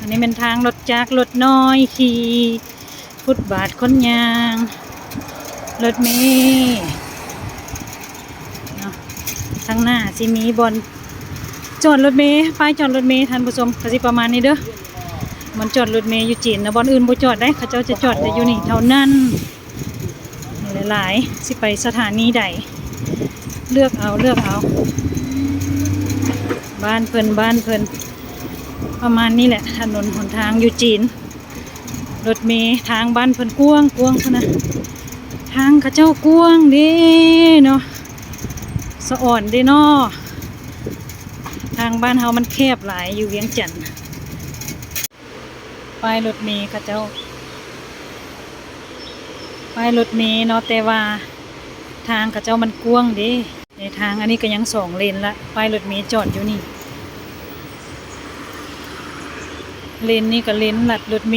ອັນນີ້ແມ່ນທາງລົດຈັກ ລົດນ້ອຍ ຂີ່ຟຸດບາດ ຄົນຍ່າງ ລົດເມເນາະ. ທາງໜ້າຊິມີບ່ອນຈອດລົດເມ ປ້າຍຈອດລົດເມ ທ່ານຜູ້ຊົມ ກໍຊິປະມານນີ້ເດີ້. ບ່ອນຈອດລົດເມຢູ່ຈີນນະ ບ່ອນອື່ນບໍ່ຈອດໄດ໋ ເຂົາເຈົ້າຈະຈອດແຕ່ຢູ່ນີ້ເທົ່ານັ້ນ. ມີຫຼາຍໆ ຊິໄປສະຖານີໃດ ເລືອກເອົາ ເລືອກເອົາ. ບ້ານເພິ່ນ ບ້ານເພິ່ນ ປະມານນີ້ແຫຼະ ຖະໜົນຫົນທາງຢູ່ຈີນ. ລົດເມ ທາງບ້ານເພິ່ນກວ້າງໆ ພຸ້ນນະ ທາງເຂົາເຈົ້າກວ້າງເດ້ເນາະ ສະອອນເດ້ເນາະ. ທາງບ້ານເຮົາມັນແຄບຫຼາຍ ຢູ່ວຽງຈັນ. ປ້າຍລົດເມເຂົາເຈົ້າ ປ້າຍລົດເມເນາະ ແຕ່ວ່າທາງເຂົາເຈົ້າມັນກວ້າງເດ້. ໃນທາງອັນນີ້ກໍຍັງສອງເລນລະ ປ້າຍລົດເມຈອດຢູ່ນີ້ ເລນນີ້ກໍເລນລັດລົດເມ.